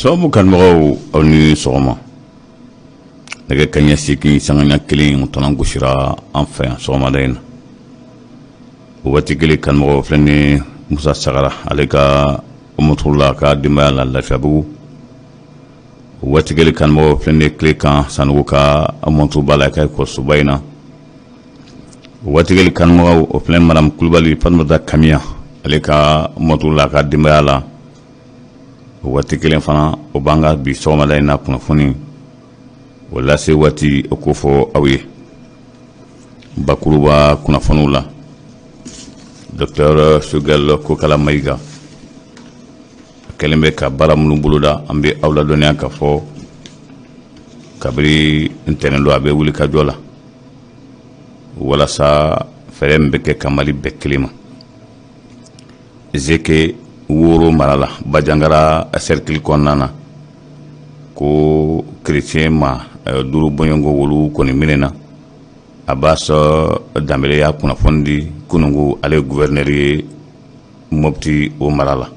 Sababu kanubagaw, aw ni sɔgɔma. Nɛgɛ kaɲɛ 8 sanga ɲɛ 1 tɔnɔ gosira an fɛ yan sɔgɔmada in na. O waati kelen, kanubagaw, filɛ ni Musa Sagara, ale ka moto la, ka denbaya la Lafiyabugu. O waati kelen, kanubagaw, filɛ ni Tilekan Sanogo ka motoba la, ka ekɔlisoba in na. O waati kelen, kanubagaw, o filɛ madame Kulubali Fatumata Kamiya, ale ka moto la, ka denbaya la. O waati kelen fana, o b'an ka bi sɔgɔmada in na kunnafoni o lase waati o ko fɔ aw ye bakuruba kunnafoniw la. Docteur Choguel Kokala Mayiga, a kɛlen bɛ ka baara minnu boloda, an bɛ aw ladɔnniya ka fɔ kabiri ntɛnɛn don, a bɛ wuli ka jɔ la walasa fɛɛrɛ min bɛ kɛ ka Mali bɛɛ kelen ma. Zeke Woro mara la, Bajangara cercle kɔnɔna na, ko kerecɛn ma 5 bɔɲɔgɔnko, olu kɔni minɛna. Abbas Danbele y'a kunnafoni di kununko, ale ye gouverneur ye Mopti o mara la.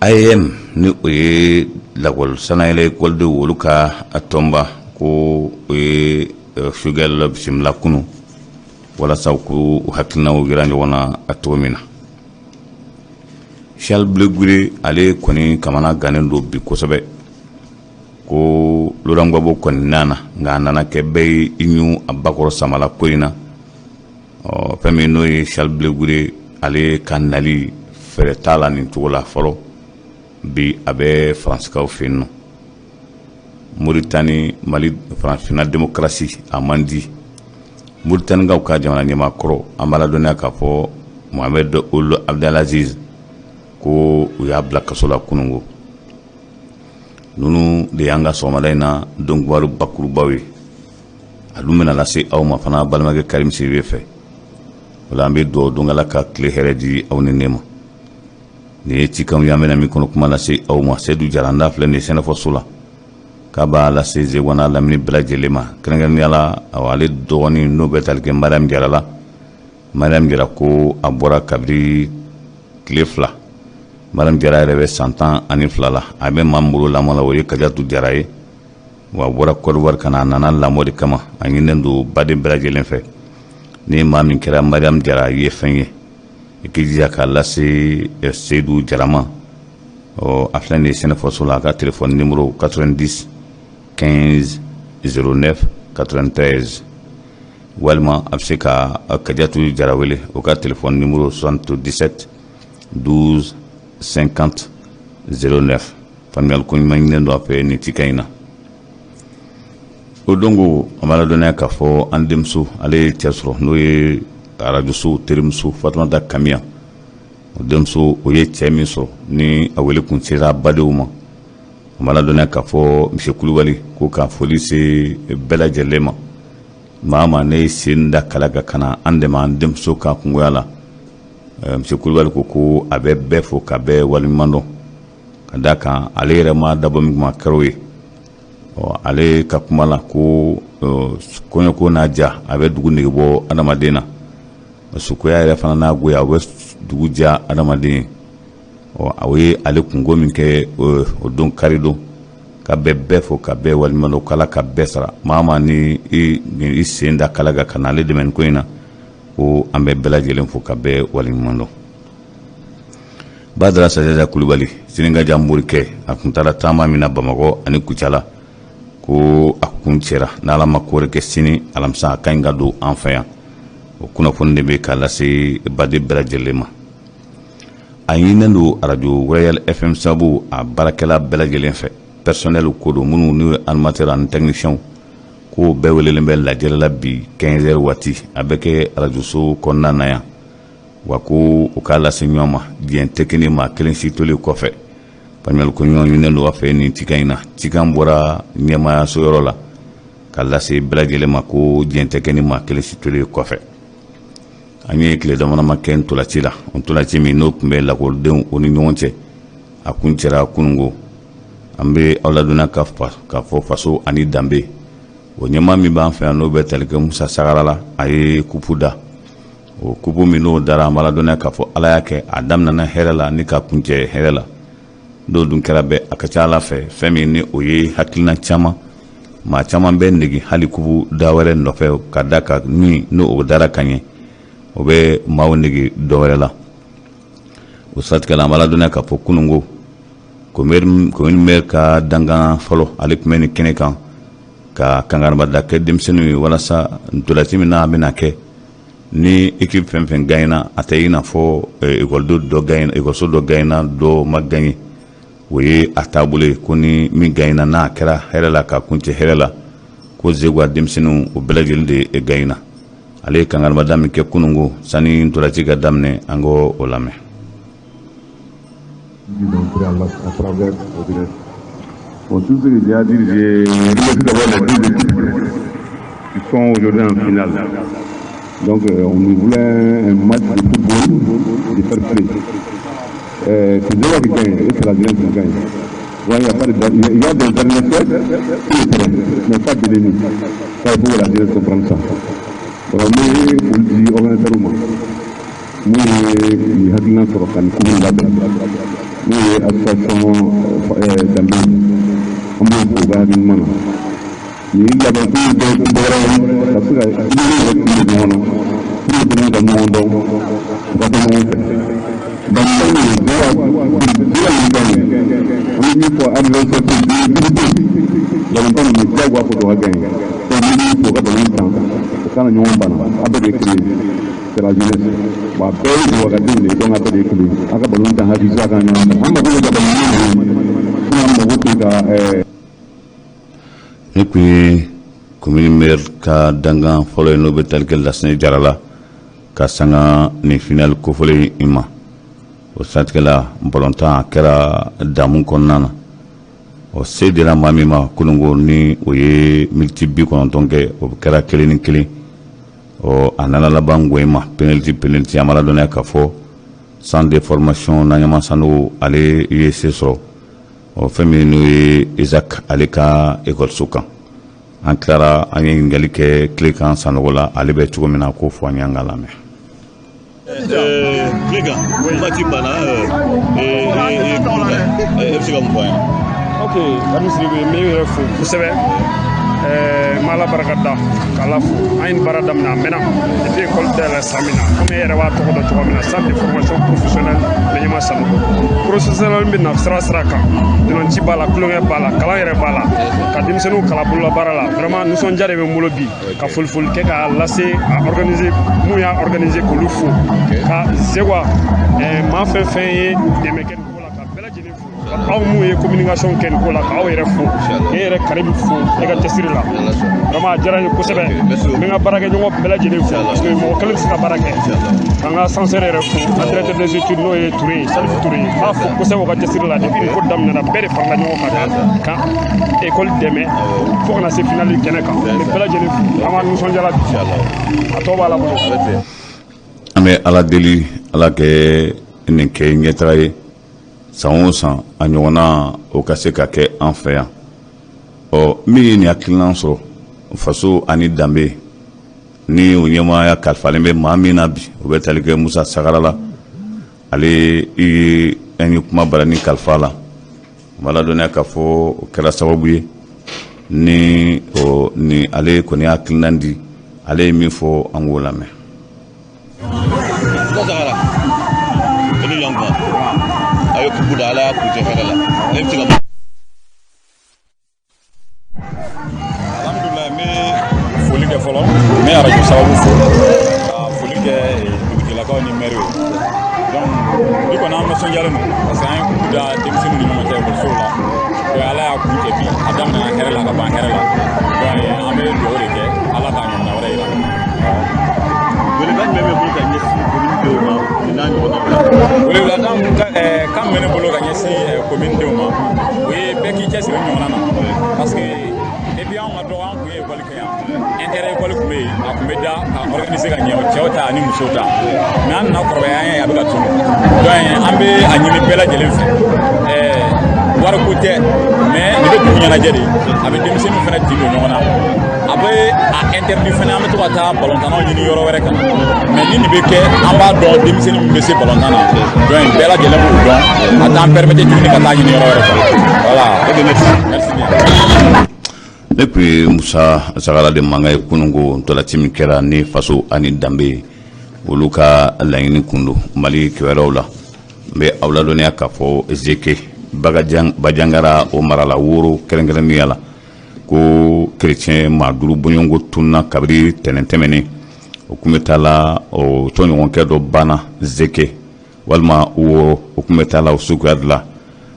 AEEM, ni o ye lakɔli sanayɛlɛ ekɔlidenw olu ka tɔnba, ko o ye Choguel bisimila kunu walasa k'u hakilinaw yira ɲɔgɔn na a cogo min na. Charles Blé Goudé, ale kɔni kamana gannen don bi kosɛbɛ, ko Laurent Gbagbo kɔni nana, nka a nana kɛ bɛɛ ye i ɲun a bakɔrɔ samala ko in na. Ɔ, fɛn min n'o ye Charles Blé Goudé, ale ka nali fɛɛrɛ t'a la nin cogo la fɔlɔ. Bi a bɛ Faransikaw fɛ yen nɔ. Moritani, Mali, Farafinna démocratie a man di Moritanikaw ka jamana ɲɛmaa kɔrɔ. An b'a ladɔnniya k'a fɔ Mohamed Ould Abdelaziz, ko u y'a bila kaso la kununko. Ninnu de y'an ka sɔgɔmada in na donkibaru bakurubaw ye. A dun bɛna lase aw ma fana balimakɛ Karim Sidibe fɛ. O la, an bɛ dugawu don Ala ka tile hɛrɛ di aw ni ne ma. Nin ye cikanw ye, an bɛna min kɔnɔ kuma lase aw ma. Sedu Jara n'a filɛ nin ye sɛnɛfɔso la, k'a b'a lase Zeguwa lamini bɛɛ lajɛlen ma, kɛrɛnkɛrɛnnenya la ale dɔgɔnin n'o bɛ tali kɛ Mariam Jara la. Mariam Jara, ko a bɔra kabiri tile 2. Mariam Jara yɛrɛ bɛ san 12 la. A bɛ maa min bolo lamɔ la, o ye Kajatu Jara ye. Wa a bɔra Côte d'Ivoire ka na, a nana lamɔ de kama. A ɲininen don baden bɛɛ lajɛlen fɛ, ni maa min kɛra Mariam Jara ye fɛn ye, i k'i jija k'a lase Seyidu Jara ma. Ɔ, a filɛ nin ye sɛnɛfɔso la, a ka téléphone numéro 90 15 09 93, walima a bɛ se ka Kajatu Jara wele, o ka téléphone numéro 77 12 50 09. Faamuyali ko ɲuman ɲininen don a fɛ nin cikan in na. O don ko, an b'a ladɔnniya k'a fɔ an denmuso, ale ye cɛ sɔrɔ, n'o ye arajoso terimuso Fatumata Kamiya. O denmuso, o ye cɛ min sɔrɔ, ni a wele kun sera badenw ma. An b'a ladɔnniya k'a fɔ monsieur Kulubali ko ka foli se bɛɛ lajɛlen ma. Maa ma ne ye sen da kala kan ka na an dɛmɛ an denmuso ka kungoya la, monsieur Kulubali ko ko a bɛ bɛɛ fo ka bɛɛ waleɲuman dɔn, ka d'a kan ale yɛrɛ ma dabɔ min kuma kɛra o ye. Ɔ, ale ka kuma la, ko kɔɲɔko n'a ja, a bɛ dugu nege bɔ adamaden na. Sukoya yɛrɛ fana n'a goya, a bɛ dugu diya adamaden ye. Ɔ, o ye ale kunko min kɛ o don kari don, ka bɛɛ bɛɛ fo ka bɛɛ waleɲuman dɔn, k'Ala ka bɛɛ sara. Maa ma ni i sen da kala kan ka na ale dɛmɛ nin ko in na, ko an bɛ bɛɛ lajɛlen fo ka bɛɛ waleɲuman dɔn. Badara Sajaja Kulubali, Sininkaja morikɛ, a tun taara taama min na Bamakɔ ani Kucala, ko a kun cɛra. N'Ala ma ko wɛrɛ kɛ, sini alamisa a ka ɲi ka don an fɛ yan. O kunnafoni de bɛ k'a lase baden bɛɛ lajɛlen ma. A ɲininen don arajo Royal FM sabu a baarakɛla bɛɛ lajɛlen fɛ, personnel ko don, minnu n'u ye animateur ani technicien, ko bɛɛ welelen bɛ lajɛrɛ la bi 15 heures waati. A bɛ kɛ arajoso kɔnɔna na yan. Wa ko u k'a lase ɲɔgɔn ma, diɲɛ tɛ kɛ ni maa kelen si tolen kɔfɛ. Faamuyali ko ɲɔgɔn ɲininen don a fɛ nin cikan in na. Cikan bɔra ɲɛmaayaso yɔrɔ la ka lase bɛɛ lajɛlen ma, ko diɲɛ tɛ kɛ ni maa kelen si tolen kɔfɛ. An ye tile damadama kɛ ntolaci la, ntolaci min n'o tun bɛ lakɔlidenw o ni ɲɔgɔn cɛ, a kun cɛra kununko. An bɛ aw ladɔnniya k'a fɔ Faso ani Danbe, o ɲɛmaa min b'an fɛ yan, n'o bɛ tali kɛ Musa Sagara la, a ye kupu da. O kupu min n'o dara, an b'a ladɔnniya k'a fɔ Ala y'a kɛ, a daminɛna hɛrɛ la ni ka kuncɛ hɛrɛ la. N'o dun kɛra bɛɛ, a ka ca ala fɛ, fɛn min ni o ye hakilina caman, maa caman bɛ nege hali kupu da wɛrɛ nɔfɛ ka da ka min n'o o dara ka ɲɛ, o bɛ maaw nege dɔ wɛrɛ la. O siratigɛ la, an b'a ladɔnniya k'a fɔ kununko commune maire ka dankan fɔlɔ, ale tun bɛ nin kɛnɛ kan ka kankarida kɛ denmisɛnninw ye walasa ntolaci min n'a bɛna kɛ, ni équipe fɛn fɛn gagnera, a tɛ i n'a fɔ ekɔliso dɔ gagnera, ekɔliso dɔ gagnera, dɔ ma gagner. O ye a taabolo ye ko ni min gagnera, n'a kɛra hɛrɛ la ka kuncɛ hɛrɛ la, ko Zeguwa denmisɛnninw, o bɛɛ lajɛlen de gagnera. Ale ye kankarida min kɛ kununko sani ntolaci ka daminɛ, an ko o lamɛn. À travers. Bon, tout ce que j'ai à dire, je remercie d'abord les deux équipes qui sont aujourd'hui en finale. Donc, on nous voulait un match de football, de fair play. C'est Zeguwa qui gagne et c'est la jeunesse qui gagne. Ouais, il y a pas de, il y a des adversaires sur le terrain, mais pas d'ennemis. Ça, il faut que la jeunesse comprenne ça. Donc, n bɛ foli di organisateur ma mun ye nin hakilina sɔrɔ ka nin coupe labɛn, n'o ye association danbe ye. An b'o fo u ka hakili ɲuman na. Nin labɛn kun dɔ wɛrɛ ye ka se ka yiri yɛrɛ kun don ɲɔgɔn na pour que ka ɲɔgɔn dɔn, u ka kɛ ɲɔgɔn fɛ. Balontan ye Zeguwa Zeguwa min ka ɲi, an bɛ min fɔ adversaire tɛ yen, balontan ninnu diyagoya fɔ dɔ ka gagner. Donc ni min fɔ u ka balon tan, u kana ɲɔgɔn bana, a bɛɛ de ye kelen ye. C'est la jeunesse. Bon, a bɛɛ ye Zeguwa ka denw de ye, donc a bɛɛ de ye kelen ye. A ka balon tan hakili sira kana ɲɔgɔn bana. An mako bɛ ka balon de ye, sinon an mako tɛ ka Ni tun ye commune maire ka dankan fɔlɔ ye, n'o bɛ tali kɛ Lasinɛ Jara la ka sanga nin finale kofɔlen in ma. O siratigɛ la, balontan a kɛra damu kɔnɔna na. Ɔ, se dira maa min ma kununko, ni o ye miniti 90 kɛ, o kɛra 1-1. Ɔ, a nana laban gɔn ma penalty penalty. An b'a ladɔnniya k'a fɔ centre de formation Naɲama Sanogo, ale ye se sɔrɔ. Ɔ, fɛn min n'o ye Isaac ale ka ekɔliso kan, an tilara an ye ɲininkali kɛ Tilekan Sanogo la, ale bɛ cogo min na, k'o fɔ an ye, an ka lamɛn. Tilekan, match banna, e bɛ se ka mun fɔ an ye? Ok, Kami Sidibe, n bɛ yɛrɛ fo kosɛbɛ. N b'Ala barika da k'Ala fo. An ye nin baara daminɛ a mɛnna, depuis école dayɛlɛ san min na, komi e yɛrɛ b'a tɔgɔ dɔn cogo min na, centre de formation professionnelle Naɲama Sanogo. Professionnel bɛ na sira sira kan, dɔnci b'a la, tulonkɛ b'a la, kalan yɛrɛ b'a la, ka denmisɛnninw kalan bololabaara la. Vraiment, nisɔndiya de bɛ n bolo bi ka foli foli kɛ k'a lase a organiser, mun y'a organiser, k'olu fo, ka Zeguwa maa fɛn fɛn ye dɛmɛ kɛ nin ko la, ka bɛɛ lajɛlen fo, aw mun ye communication kɛ nin ko la, k'aw yɛrɛ fo, k'e yɛrɛ Karim fo e ka cɛsiri la. Vraiment, a diyara n ye kosɛbɛ. N bɛ n ka baarakɛɲɔgɔn bɛɛ lajɛlen fo, parce que mɔgɔ kelen tɛ se ka baara kɛ. Ka n ka censeur yɛrɛ fo, n ka directeur des études, n'o ye Touré ye, Salifu Touré ye, n b'a fo kosɛbɛ o ka cɛsiri la. Depuis nin ko daminɛna, bɛɛ de farala ɲɔgɔn kan ka école dɛmɛ fo ka na se finale kɛnɛ kan. N bɛ bɛɛ lajɛlen fo. Vraiment, nisɔndiyara bi, a tɔ b'a la bolo. An bɛ Ala deli, Ala kɛ nin kɛ ɲɛtaga ye, san o san a ɲɔgɔnna o ka se ka kɛ an fɛ yan. Ɔ, min ye nin hakilina sɔrɔ, faso ani danbe, ni o ɲɛmaaya kalifalen bɛ maa min na bi, o bɛ tali kɛ Musa Sagara la. Ale ye an ye kuma bara ni kalifa la, n b'a ladɔnniya k'a fɔ o kɛra sababu ye ni o ni ale kɔni hakilina di. Ale ye min fɔ, an k'o lamɛn. Musa Sagara, e ni ɲɔgɔn a ye kupu da, Ala y'a kuncɛ hɛrɛ la, e bɛ se ka mun Alhamdulilayi, n bɛ foli kɛ fɔlɔ, n bɛ arajo sababu fo, ka foli kɛ dugutigilakaw ni mɛriw ye. Donc bi kɔni, an nisɔndiyalen don parce que an ye kupu da denmisɛnninw ni ɲɔgɔn cɛ ekɔlisow la. Donc Ala y'a kun cɛ bi, a daminɛna hɛrɛ la ka ban hɛrɛ la. Donc an bɛ dugawu de kɛ, Ala k'a ɲɔgɔnna wɛrɛ yira. Welekan jumɛn bɛ bolo ka ɲɛsin commune denw ma nin n'a ɲɔgɔnna? Welewelekan kan min bɛ ne bolo ka ɲɛsin commune denw ma, o ye bɛɛ k'i cɛsiri ɲɔgɔnna na, parce que depuis anw ka dɔgɔ, an tun ye école kɛ yan, inter école tun bɛ yen, a tun bɛ da ka organiser ka ɲɛ, cɛw ta ani musow ta. Mais an nana kɔrɔbaya, an ye a bɛ ka tunu. Donc an bɛ a ɲini bɛɛ lajɛlen fɛ. Wariko tɛ, mais nin bɛ dugu ɲɛnajɛ de, a bɛ denmisɛnninw fana tin don ɲɔgɔn na. A bɛ a interdit fana, an bɛ to ka taa balontannaw ɲini yɔrɔ wɛrɛ kan, mais ni nin bɛ kɛ, an b'a dɔn denmisɛnnin min bɛ se balontan na. Donc bɛɛ lajɛlen b'o dɔn, a t'an permettre tuguni ka taa ɲini yɔrɔ wɛrɛ quoi. Voilà. Ok, merci. Merci bien. Ne tun ye Musa Sagala de mankan ye. Kununko ntolaci min kɛra ni faso ani danbe, olu ka laɲini kun don Mali kibaruyaw la. N bɛ aw ladɔnniya k'a fɔ Zeke Bajangara, o mara la, Woro kɛrɛnkɛrɛnnenya la, ko kerecɛn maa duuru bɔɲɔgɔnko tununa kabiri tɛnɛn tɛmɛnen. O tun bɛ taa la, o tɔnɲɔgɔnkɛ dɔ banna Zeke walima Woro, o tun bɛ taa la o suguya de la.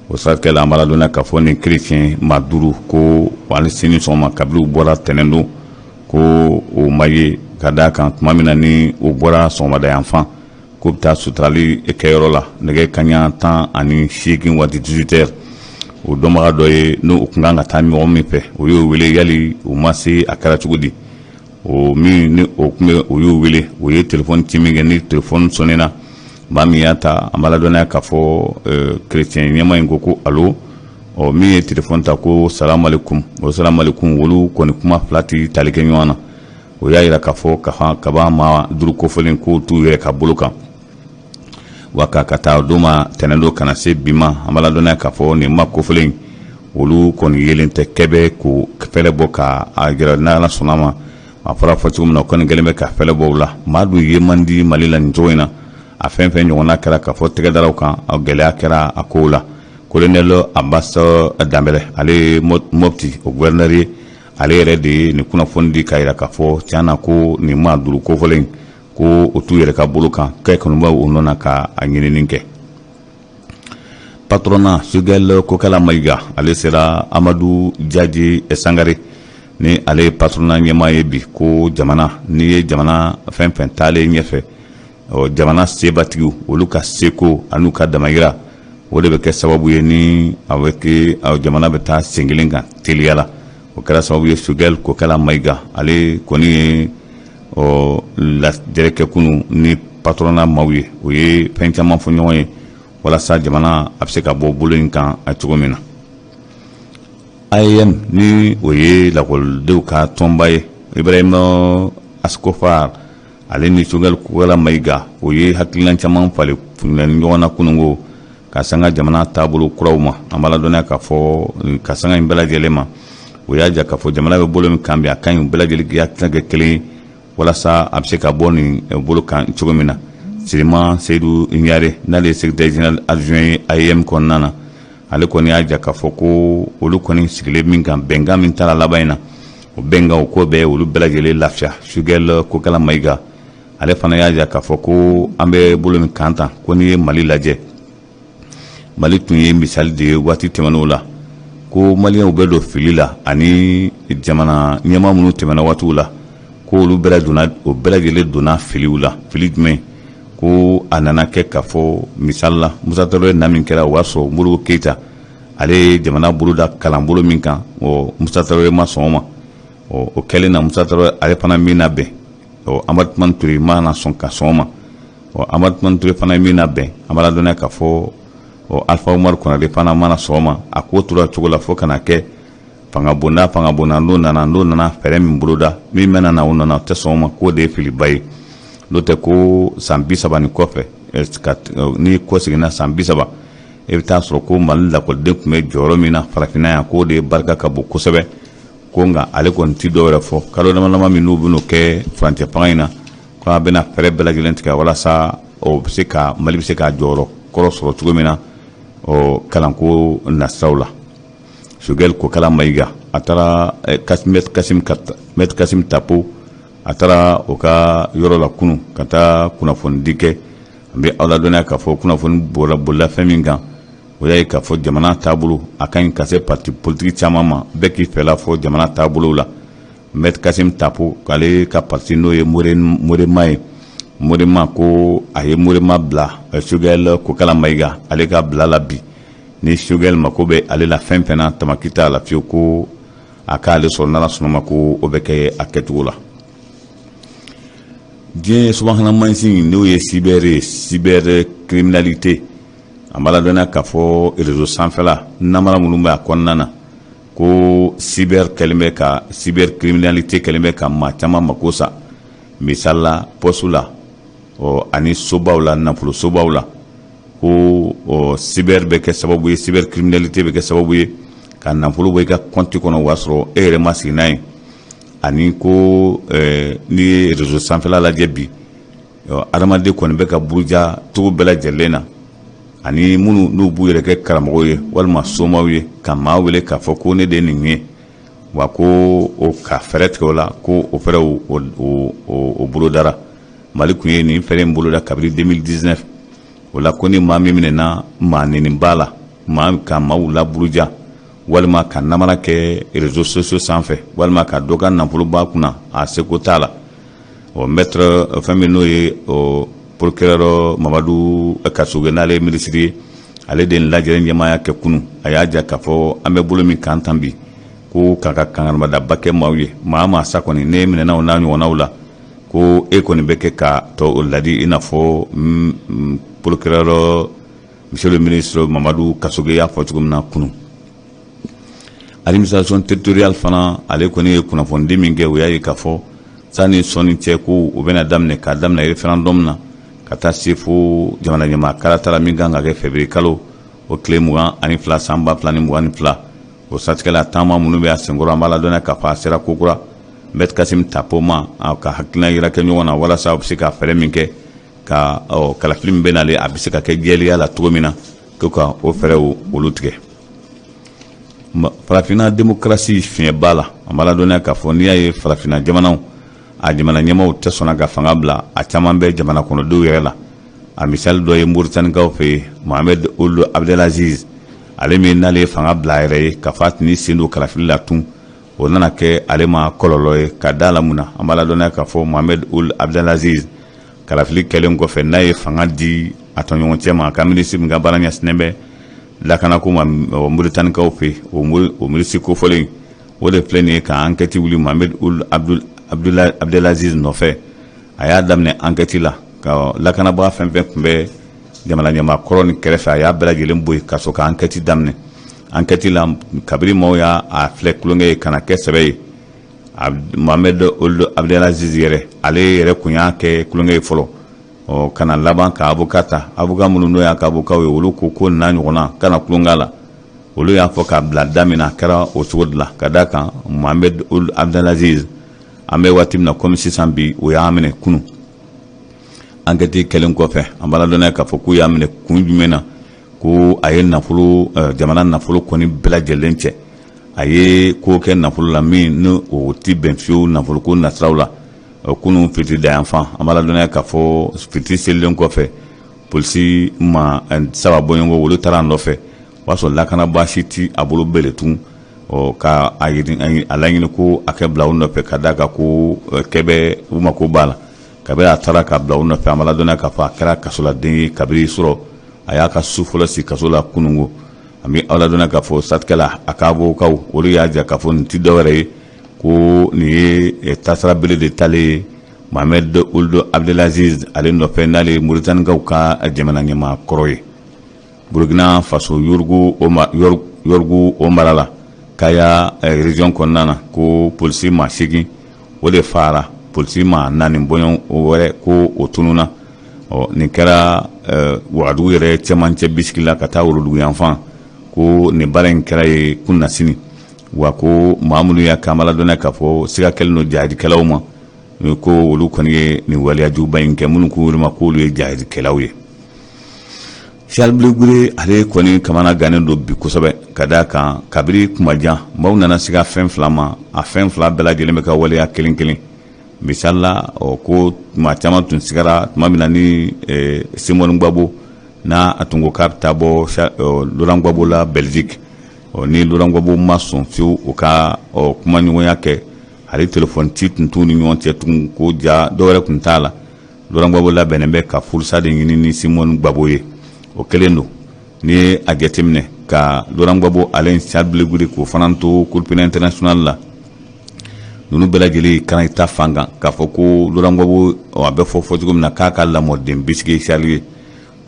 O siratigɛ la, an b'a ladɔnniya k'a fɔ nin kerecɛn maa duuru ko hali sini sɔgɔma, kabini u bɔra tɛnɛn don, ko o ma ye, ka d'a kan tuma min na ni u bɔra sɔgɔmada yanfan k'u bɛ taa suturali kɛyɔrɔ la nɛgɛ kaɲa 18 waati, 18 heures, o dɔnbaga dɔ ye n'o tun kan ka taa ɲɔgɔn min fɛ, o y'o wele yali u ma se, a kɛra cogo di? O min ni o tun bɛ, o y'o wele, o ye telefɔni ci min kɛ, ni telefɔni sɔnnena, maa min y'a ta, an b'a ladɔnniya k'a fɔ kerecɛn ɲɛmaa in ko ko alo. Ɔ min ye telefɔni ta ko salamalekum, o salamalekum, olu kɔni kuma fila tɛ tali kɛ ɲɔgɔn na. O y'a jira k'a fɔ ka kaban maa duuru kofɔlen k'o t'u yɛrɛ ka bolo kan wa ka taa don ma tɛnɛn don ka na se bi ma. An b'a ladɔnniya k'a fɔ nin maa kofɔlen, olu kɔni yelen tɛ kɛbɛ k'o fɛlɛ bɔ ka a jira. N'Ala sɔnna ma, a fɔra fɔ cogo min na, o kɔni kɛlen bɛ ka fɛlɛ bɔ u la. Maa dun ye man di Mali la nin cogo in na. A fɛn fɛn ɲɔgɔnna kɛra k'a fɔ tɛgɛ daraw kan, gɛlɛya kɛra a kow la. Colonel Abbas Danbɛlɛ, ale ye Mopti o gouverneur ye, ale yɛrɛ de ye nin kunnafoni di k'a jira k'a fɔ tiɲɛ na ko nin maa duuru kofɔlen ko o t'u yɛrɛ ka bolo kan, kɛ kɔni b'o nɔ na ka a ɲinini kɛ. Patronat, Choguel Kokala Mayiga, ale sera Amadu Jaji Sangare ni ale ye patronat ɲɛmaa ye bi, ko jamana, n'i ye jamana fɛn fɛn taalen ɲɛfɛ, jamana sebatigiw, olu ka seko an'u ka damayira, o de bɛ kɛ sababu ye ni a bɛ kɛ jamana bɛ taa sen kelen kan teliya la. O kɛra sababu ye, Choguel Kokala Mayiga, ale kɔni ye ɔ lajɛrɛ kɛ kunun ni patronat maaw ye. O ye fɛn caman fɔ ɲɔgɔn ye walasa jamana a bɛ se ka bɔ bolo in kan a cogo min na. AEEM, ni o ye lakɔlidenw ka tɔnba ye, Ibrahima Ascofa, ale ni Choguel Kokala Mayiga, o ye hakilina caman falen ɲɔgɔn na kununko ka sanga jamana taabolo kuraw ma. An b'a ladɔnniya k'a fɔ ka sanga in bɛɛ lajɛlen ma, o y'a jira k'a fɔ jamana bɛ bolo min kan bi, a ka ɲi bɛɛ lajɛlen k'i hakilina kɛ kelen ye walasa a bɛ se ka bɔ nin bolo kan cogo min na. Siriman Seyidu Ɲare, n'ale ye secrétaire général adjoint ye AEEM kɔnɔna na, ale kɔni y'a jira k'a fɔ ko olu kɔni sigilen min kan, bɛnkan min taara laban in na, o bɛnkan o ko bɛɛ olu bɛɛ lajɛlen lafiya. Choguel Kokala Mayiga, ale fana y'a jira k'a fɔ ko an bɛ bolo min kan tan, ko n'i ye Mali lajɛ, Mali tun ye misali de ye waati tɛmɛnenw la, ko maliyɛnw bɛ don fili la ani jamana ɲɛmaa minnu tɛmɛna waatiw la, ko olu bɛɛ donna, o bɛɛ lajɛlen donna filiw la. Fili jumɛn? Ko a nana kɛ k'a fɔ misali la, Musa Tarawele na min kɛra, o y'a sɔrɔ Modibo Keyita, ale ye jamana boloda kalanbolo min kan, ɔ Musa Tarawele ma sɔn o ma. Ɔ o kɛlen na, Musa Tarawele ale fana min na bɛn, ɔ Amadu Tumani Ture ma na sɔn ka sɔn o ma. Ɔ Amadu Tumani Ture fana ye min na bɛn, an b'a ladɔnniya k'a fɔ ɔ Alifa Umaru Konare fana mana sɔn o ma. A ko tora cogo la fo ka na kɛ fanga bonda, fanga bonda n'o nana fɛɛrɛ min boloda, min bɛna na o nana, o tɛ sɔn o ma, k'o de ye filiba ye. N'o tɛ, ko san 30 nin kɔfɛ, n'i kɔ seginna san 30, e bɛ taa sɔrɔ ko Mali lakɔliden tun bɛ jɔyɔrɔ min na farafinna yan, k'o de barika ka bon kosɛbɛ. Ko nka ale kɔni ti dɔw yɛrɛ fɔ kalo dama dama min n'u bɛn'o kɛ furancɛ fanga in na, ko a bɛna fɛɛrɛ bɛɛ lajɛlen tigɛ walasa o bɛ se ka Mali bɛ se k'a jɔyɔrɔ kɔrɔ sɔrɔ cogo min na ɔ kalanko nasiraw la. Choguel Kokala Mayiga, a taara Maître Kasim Tapo, a taara o ka yɔrɔ la kunun ka taa kunnafonidi kɛ. An bɛ aw ladɔnniya k'a fɔ kunnafoni bɔra bolila fɛn min kan, o y'a ye k'a fɔ jamana taabolo a ka ɲi ka se parti politique caman ma, bɛɛ k'i fɛla fɔ jamana taabolo la. Maître Kasim Tapo k'ale ka parti, n'o ye Morema ye, Morema, ko a ye Morema bila Choguel Kokala Mayiga ale ka bila la bi. Ni Choguel mako bɛ ale la fɛn fɛn na, tamaki t'a la fiyewu, ko a k'ale sɔrɔ, n'Ala sɔnna ma, ko o bɛ kɛ a kɛcogo la. Diɲɛ subahana mansin, n'o ye cyber ye, cybercriminalité. An b'a ladɔnniya k'a fɔ réseau sanfɛla namara minnu bɛ a kɔnɔna na, ko cyber kɛlen bɛ ka cybercriminalité kɛlen bɛ ka maa caman mako sa, misali la poste la ɔ ani sobaw la, nafolo sobaw la, ko ɔ cyber bɛ kɛ sababu ye, cybercriminalité bɛ kɛ sababu ye ka nafolo bɔ i ka compte kɔnɔ, o y'a sɔrɔ e yɛrɛ ma sigi n'a ye. Ani ko n'i ye réseau sanfɛla lajɛ bi, adamaden kɔni bɛ ka buruja cogo bɛɛ lajɛlen na, ani minnu n'u b'u yɛrɛ kɛ karamɔgɔw ye walima somaw ye, ka maa wele k'a fɔ ko ne de ye nin ye, wa ko o ka fɛɛrɛ tigɛ o la, ko o fɛɛrɛw o bolodara. Mali tun ye nin fɛɛrɛ in boloda kabini 2019. O la ko ni maa min minɛna maa neniba la, maa ka maaw laburuja walima ka namara kɛ réseaux sociaux sanfɛ walima ka dɔ ka nafolo b'a kunna, a seko t'a la. Ɔ maître fɛn min n'o ye o procureur Mamadu Kasoge, n'ale ye minisiri ye, ale de ye lajɛrɛ ɲɛmaaya kɛ kunun. A y'a jira k'a fɔ an bɛ bolo min kan tan bi, ko k'a ka kangarimada kɛ maaw ye, maa maa sa kɔni ne minɛna o n'a ɲɔgɔnnaw la, ko e kɔni bɛ kɛ ka tɔ o ladi, i n'a fɔ procureur monsieur le ministre Mamadu Kasoge y'a fɔ cogo min na kunun. Administration territoriale fana, ale kɔni ye kunnafonidi min kɛ, o y'a ye k'a fɔ sani sɔnni cɛ, ko o bɛna daminɛ, k'a daminɛ référendum na ka taa se fo jamana ɲɛmaa kalata la min kan ka kɛ février kalo o tile 22 san 2022. O siratigɛ taama minnu bɛ a senkɔrɔ, an b'a ladɔnniya k'a fɔ a sera kokura maître Kasim Tapo ma, a ka hakilina yira kɛ ɲɔgɔn na walasa a bɛ se ka fɛɛrɛ min kɛ ka kalafili min bɛ nalen, a bɛ se ka kɛ jɛlenya la cogo min na, ko ka o fɛɛrɛw olu tigɛ. Farafinna démocratie fiɲɛ b'a la. An b'a ladɔnniya k'a fɔ n'i y'a ye farafinna jamanaw a jamana ɲɛmaaw tɛ sɔnna ka fanga bila, a caman bɛ jamana kɔnɔdenw yɛrɛ la. A misali dɔ ye Moritanikaw fɛ yen, Mohamed Ould Abdelaziz, ale min n'ale ye fanga bila a yɛrɛ ye k'a fɔ a tɛn'i sen don kalafili la tun, o nana kɛ ale ma kɔlɔlɔ ye. Ka da la mun na? An b'a ladɔnniya k'a fɔ Mohamed Ould Abdelaziz, kalafili kɛlen kɔfɛ, n'a ye fanga di a tɔɲɔgɔn cɛ ma, a ka minisiri min ka baara ɲɛsinnen bɛ lakanako ma Moritanikaw fɛ, o minisiri kofɔlen o de filɛ nin ye ka enquête wuli Mohamed Ould Abdelaziz nɔfɛ. A y'a daminɛ enquête la ka lakanabaga fɛn fɛn tun bɛ jamana ɲɛmaa kɔrɔ ni kɛrɛfɛ, a y'a bɛɛ lajɛlen bɔ yen ka sɔrɔ ka enquête daminɛ. Enquête la, kabini maaw y'a filɛ tulonkɛ ye ka na kɛ sɛbɛ ye, Mohamed Ould Abdelaziz yɛrɛ, ale yɛrɛ kun y'a kɛ tulonkɛ ye fɔlɔ, ɔ ka na laban ka avocat ta. Avocat minnu n'o y'a ka avocat ye, olu ko ko n'a ɲɔgɔnna kana tulonkɛ la. Olu y'a fɔ k'a bila da min na, a kɛra o cogo de la. Ka d'a kan Mohamed Ould Abdelaziz, an bɛ waati min na komi sisan bi, o y'a minɛ kunun enquête kɛlen kɔfɛ. An b'a ladɔnniya k'a fɔ k'u y'a minɛ kun jumɛn na? Ko a ye nafolo, jamana nafolo kɔni bɛɛ lajɛlen cɛ, a ye ko kɛ nafolo la min ni o ti bɛn fiyewu nafoloko nasiraw la. Kunun fitiri dayanfan, an b'a ladɔnniya k'a fɔ fitiri selilen kɔfɛ, polisi maa saba bɔɲɔgɔn olu taara a nɔfɛ, o y'a sɔrɔ lakanabaa si ti a bolo bɛlɛ tun, ɔ ka a laɲini ko a kɛ bila u nɔfɛ, ka d'a kan ko kɛbɛ u mako b'a la. Kabini a taara ka bila u nɔfɛ, an b'a ladɔnniya k'a fɔ a kɛra kasoladen ye kabini sɔrɔ a y'a ka su fɔlɔ si kaso la kununko. An bɛ aw ladɔnniya k'a fɔ satikɛ la, a ka avocatw olu y'a jira k'a fɔ nin ti dɔwɛrɛ ye, ko nin ye tasira bere de talen ye Mohamed Ould Abdelaziz ale nɔfɛ, n'ale ye Moritanikaw ka jamana ɲɛmaa kɔrɔ ye. Burukina Faso, Yorogo o mara la, Kaya région kɔnɔna na, ko polisi maa 8 o de faara, polisi maa 4 bɔɲɔgɔn wɛrɛ ko o tununna. Ɔ nin kɛra Wagadugu yɛrɛ cɛmancɛ bisigi la ka taa worodugu yanfan, ko nin baara in kɛra ye kunasini. Wa ko maa minnu y'a kɛ, an b'a ladɔnniya k'a fɔ siga kɛlen don jahadikɛlaw ma, ko olu kɔni ye nin waleyajuguba in kɛ, minnu k'u ma k'olu ye jahadikɛlaw ye. Charles Blé Goudé, ale kɔni kamana gannen don bi kosɛbɛ, ka d'a kan kabiri kuma jan maaw nana siga fɛn fila ma, a fɛn fila bɛɛ lajɛlen bɛ ka waleya kelen kelen. Misali la, ɔ ko maa caman tun sigara tuma min na ni Simone Gbagbo n'a a tun ko k'a bɛ taa bɔ Laurent Gbagbo la Belgique, ɔ ni Laurent Gbagbo ma sɔn fiyewu u ka kumaɲɔgɔnya kɛ, hali telefɔni ci tun t'u ni ɲɔgɔn cɛ tugun, ko ja dɔwɛrɛ tun t'a la. Laurent Gbagbo labɛnnen bɛ ka furusa de ɲini ni Simone Gbagbo ye. O kelen don, n'i ye a jateminɛ ka Laurent Gbagbo ale ni Charles Blé Goudé k'o fana to Cour pénale internationale la, ninnu bɛɛ lajɛlen kana ta fan kan k'a fɔ ko Laurent Gbagbo, a bɛ fɔ cogo min na k'a ka lamɔden bisigi Charles ye.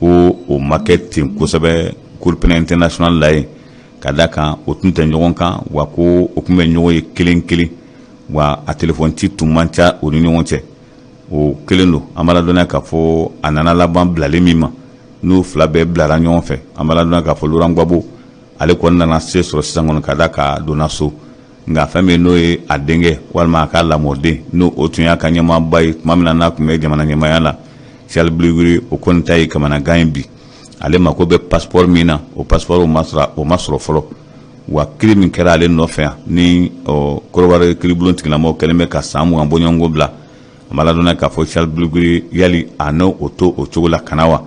Ko o ma kɛ ten kosɛbɛ Cour pénale internationale la yen, ka da kan o tun tɛ ɲɔgɔn kan wa, ko o tun bɛ ɲɔgɔn ye kelen kelen wa, a telefɔni ci tun man ca o ni ɲɔgɔn cɛ. O kelen don. An b'a ladɔnniya k'a fɔ a nana laban bilali min ma, n'u fila bɛɛ bilara ɲɔgɔn fɛ, an b'a ladɔnniya k'a fɔ Laurent Gbagbo, ale kɔni nana se sɔrɔ sisan kɔni, ka da k'a donna so. Nka fɛn min n'o ye a denkɛ walima a ka lamɔden, n'o o tun y'a ka ɲɛmaaba ye tuma min na n'a tun bɛ jamana ɲɛmaaya la, Charles Blé Goudé, o kɔni ta ye kamanagan ye bi. Ale mako bɛ passeport min na, o passeport o ma sɔrɔ, o ma sɔrɔ fɔlɔ. Wa kiri min kɛra ale nɔfɛ yan ni Kɔdiwari kiribulon tigilamɔgɔw kɛlen bɛ ka san 20 bɔɲɔgɔnko bila, an b'a ladɔnniya k'a fɔ Charles Blé Goudé, yali a n'o o to o cogo la ka na wa?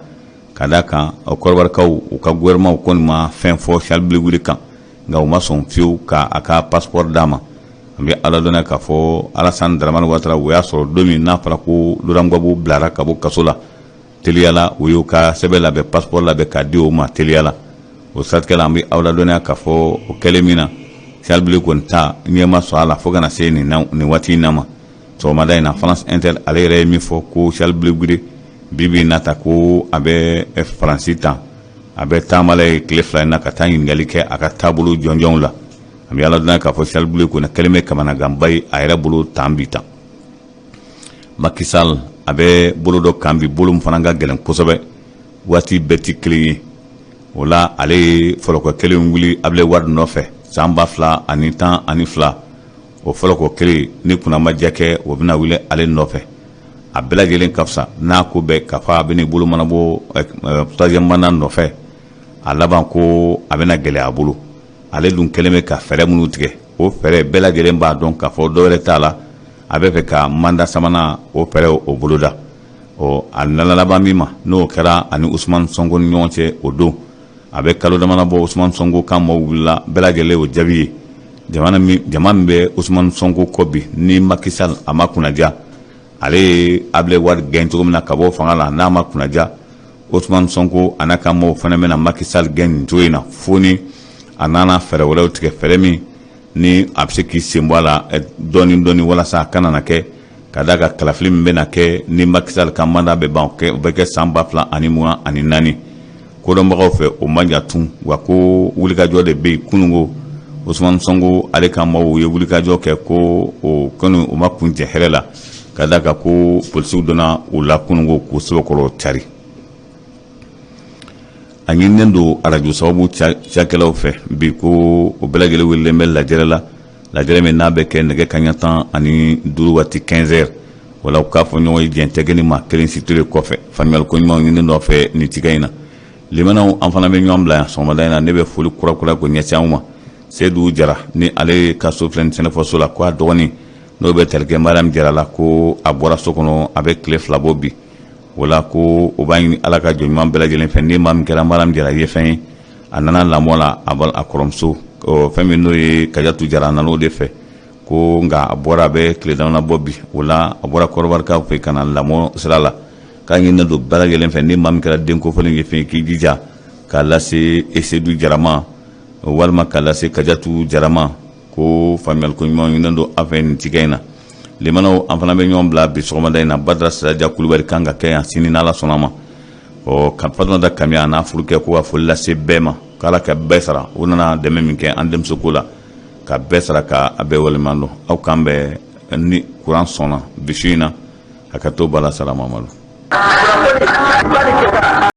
Ka d'a kan Kɔdiwarikaw, u ka gouvernement kɔni ma fɛn fɔ Charles Blé Goudé kan, nka u ma sɔn fiyewu ka a ka passeport d'a ma. An bɛ ala dɔnniya k'a fɔ Alassane Dramane Ouattara, o y'a sɔrɔ don min n'a fɔra ko Laurent Gbagbo bilara ka bɔ kaso la, teliyala u y'u ka sɛbɛn labɛn, passeport labɛn k'a di o ma teliyala. O siratigɛ la, an bɛ aw ladɔnniya k'a fɔ o kɛlen min na, Charles Blé kɔni ta ɲɛ ma sɔrɔ a la fo ka na se nin waati in na ma. Sɔgɔmada in na, France Inter ale yɛrɛ ye min fɔ ko Charles Blé Goudé, bi bi in na ta, ko a bɛ Faransi tan, a bɛ taama la ye tile 2 in na ka taa ɲininkali kɛ a ka taabolo jɔnjɔnw la. An bɛ ala dɔnniya k'a fɔ Charles Blé kɔni kɛlen bɛ kamanaganba ye a yɛrɛ bolo tan bi tan. Macky Sall, a bɛ bolo dɔ kan bi, bolo min fana ka gɛlɛn kosɛbɛ, waati bɛɛ tɛ kelen ye. O la, ale ye fɔlɔkɔ kelen wuli Ablaye Wade nɔfɛ san 2012. O fɔlɔkɔ kelen ni kunnamadiya kɛ, o bɛna wuli ale nɔfɛ. A bɛɛ lajɛlen ka fisa n'a ko bɛɛ k'a fɔ a bɛ bolo mana bɔ troisième mandat nɔfɛ. A laban ko a bɛna gɛlɛya a bolo. Ale dun kɛlen bɛ ka fɛɛrɛ minnu tigɛ, o fɛɛrɛ bɛɛ lajɛlen b'a dɔn k'a fɔ dɔwɛrɛ t'a la, a bɛ fɛ ka mandat sabanan o fɛɛrɛ o boloda. Ɔ, a nana laban min ma, n'o kɛra ani Ousmane Sonko ni ɲɔgɔn cɛ o don, a bɛ kalo damana bɔ, Ousmane Sonko kan maaw wulila, bɛɛ lajɛlen o jaabi ye. Jamana min, jama min bɛ Ousmane Sonko kɔ bi, ni Macky Sall a ma kunnaja, ale ye Ablaye Wade gɛn cogo min na ka bɔ fanga la, n'a ma kunnaja, Ousmane Sonko a n'a ka maaw fana bɛna Macky Sall gɛn nin cogo in na, fo ni a nana fɛɛrɛ wɛrɛw tigɛ, fɛɛrɛ min ni a bɛ se k'i sen bɔ a la dɔɔni dɔɔni, walasa a kana na kɛ ka d'a ka kalafili min bɛna kɛ ni Macky Sall ka mandat bɛ ban, o bɛ kɛ san 2024. Kodɔnbagaw fɛ, o man jan tun. Wa ko wulikajɔ de bɛ yen. Kununko Ousmane Sonko ale ka maaw ye wulikajɔ kɛ, ko o kɔni o ma kun cɛ hɛrɛ la, ka d'a kan ko polisiw donna u la kununko k'u sɛbɛkɔrɔ cari. A ɲininen don arajo sababu cakɛlaw fɛ bi ko o bɛɛ lajɛlen welelen bɛ lajɛrɛ la, lajɛrɛ min n'a bɛ kɛ nɛgɛ kaɲa 15 waati, 15 heures. Wala u k'a fɔ ɲɔgɔn ye, jɛn tɛ kɛ ni maa kelen si tere kɔfɛ. Faamuyali ko ɲumanw ɲini nɔfɛ nin cikɛ in na. Limanaw, an fana bɛ ɲɔgɔn bila yan sɔgɔmada in na. Ne bɛ foli kura kura ko ɲɛsin aw ma. Sedu Jara ni ale ka so filɛ nin sɛnɛfɔso la, ko a dɔgɔnin n'o bɛ tali kɛ Mariam Jara la, ko a bɔra so kɔnɔ, a bɛ tile 2 bɔ bi. O la, ko o b'a ɲini Ala ka jɔn ɲuman bɛɛ lajɛlen fɛ, ni maa min kɛra Mariam Jara ye fɛn ye, a nana lamɔ la a kɔrɔmuso, fɛn min n'o ye Kajatu Jara, a nana o de fɛ. Ko nka a bɔra, a bɛ tile damana bɔ bi. O la, a bɔra Kɔdiwarikaw fɛ ka na lamɔ sira la. K'a ɲininen don bɛɛ lajɛlen fɛ, ni maa min kɛra den kofɔlen ye fɛn ye, k'i jija k'a lase Sedu Jara ma walima k'a lase Kajatu Jara ma. Ko faamuyali ko ɲuman ɲininen don an fɛ nin cikɛ in na. Limanaw, an fana bɛ ɲɔgɔn bila bi sɔgɔmada in na. Badara Siraja Kulubali kan ka kɛ yan sini n'Ala sɔnna ma. Ɔ, ka Fatumata Kamiya n'a furukɛ, ko ka foli lase bɛɛ ma, k'Ala ka bɛɛ sara. U nana dɛmɛ min kɛ an denmuso ko la, ka bɛɛ sara, ka a bɛɛ waleɲuman dɔn. Aw kan bɛn ni kuran sɔnna bi su in na. Hakɛto bala sara Mamadu.